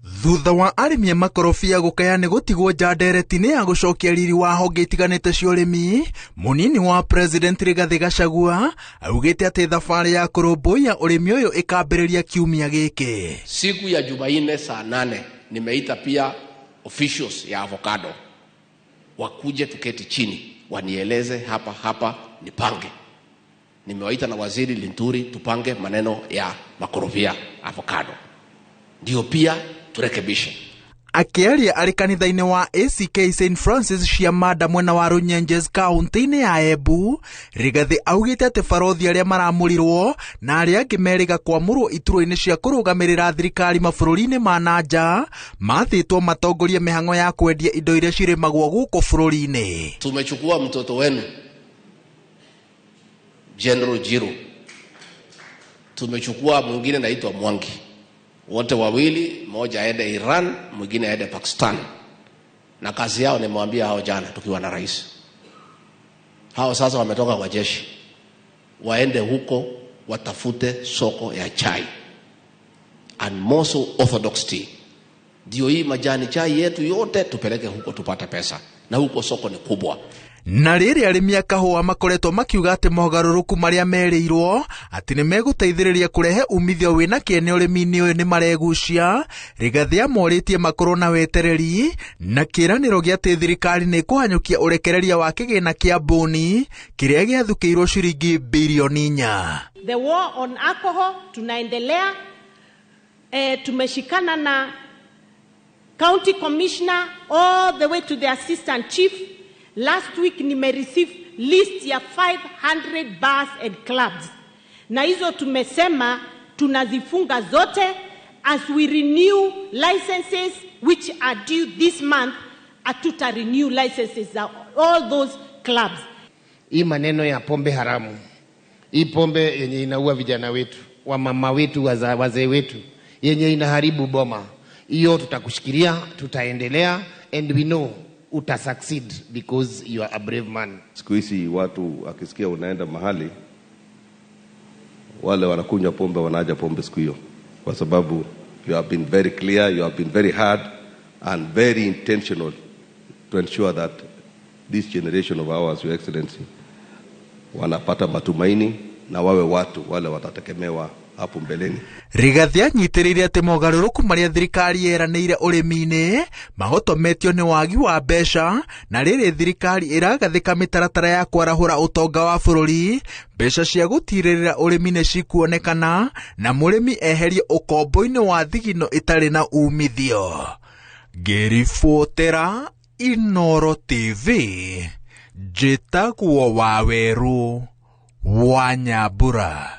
Thutha wa arĩmi a makorobia gũkaya nĩ gũtigwo nja ndereti-inĩ ya gũcokia riri wa honge itiganĩte cia ũrĩmi, mũnini wa President Rigathĩ Gachagua augĩte atĩ thabarĩ ya kũrũmbũiya ũrĩmi ũyũ ĩkambĩrĩria kiumia gĩkĩ. Siku ya Jumanne saa 8 nimeita pia officials ya avocado wakuje tuketi chini wanieleze hapa hapa nipange. Nimewaita na waziri Linturi tupange maneno ya makorofia avocado, ndio pia turekebishe. Akĩaria arĩ kanitha-inĩ wa ACK St Francis Ciamanda mwena wa Runyenjes kaunti-inĩ ya Embu, Rigathĩ augĩte atĩ barothi arĩa maramũrirwo na arĩa angĩ merĩga kwamũrwo iturwa-inĩ cia kũrũgamĩrĩra thirikari mabũrũri-inĩ ma na nja mathĩtwo matongorie mĩhang'o ya kwendia indo iria cirĩmagwo gũkũ bũrũri-inĩ. Tumechukua mtoto wenu General Jiro, tumechukua mwingine naitwa Mwangi, wote wawili, mmoja aende Iran, mwingine aende Pakistan, na kazi yao nimewambia hao jana tukiwa na rais. Hao sasa wametoka kwa jeshi, waende huko watafute soko ya chai and more so orthodox tea. Ndio hii majani chai yetu yote tupeleke huko tupate pesa, na huko soko ni kubwa. Na rĩrĩ arĩmi a kahũa makoretwo makiuga atĩ mogarũrũku marĩa merĩirwo atĩ nĩ megũteithĩrĩria kũrehe umithio wĩna kĩene ũrĩmi-inĩ ũyũ nĩ maregucia, Rigathĩ amorĩtie makorwo na wetereri na kĩĩranĩro gĩa atĩ thirikari nĩ ĩkũhanyũkia ũrekereria wa kĩgĩna kĩa mbũni kĩrĩa gĩathukĩirwo ciringi birioni 4. The war on alcohol tunaendelea. Tumeshikana na county commissioner all the way to the assistant chief. Last week nimereceive list ya 500 bars and clubs, na hizo tumesema tunazifunga zote as we renew licenses which are due this month. Atuta renew licenses za all those clubs. Hii maneno ya pombe haramu, hii pombe yenye inaua vijana wetu, wamama wetu, wazee wetu, yenye inaharibu boma, hiyo tutakushikilia, tutaendelea, and we know uta succeed because you are a brave man. Siku hizi watu akisikia unaenda mahali, wale wanakunywa pombe wanaacha pombe siku hiyo, kwa sababu you have been very clear, you have been very hard and very intentional to ensure that this generation of ours, Your Excellency, wanapata matumaini na wawe watu wale watategemewa hapo mbeleni. Rigathĩ anyitĩrĩire atĩ mogarũrũku marĩa thirikari yeranĩire ũrĩmi-inĩ mahotometio nĩ wagi wa mbeca, na rĩrĩ thirikari ĩragathĩka mĩtaratara ya kwarahũra ũtonga wa bũrũri, mbeca cia gũtirĩrĩra ũrĩmi nĩ cikuonekana na mũrĩmi eherie ũkombo-inĩ wa thigino ĩtarĩ na umithio. Ngĩribotera Inooro TV, njĩtagwo Wawerũ wa Nyambura.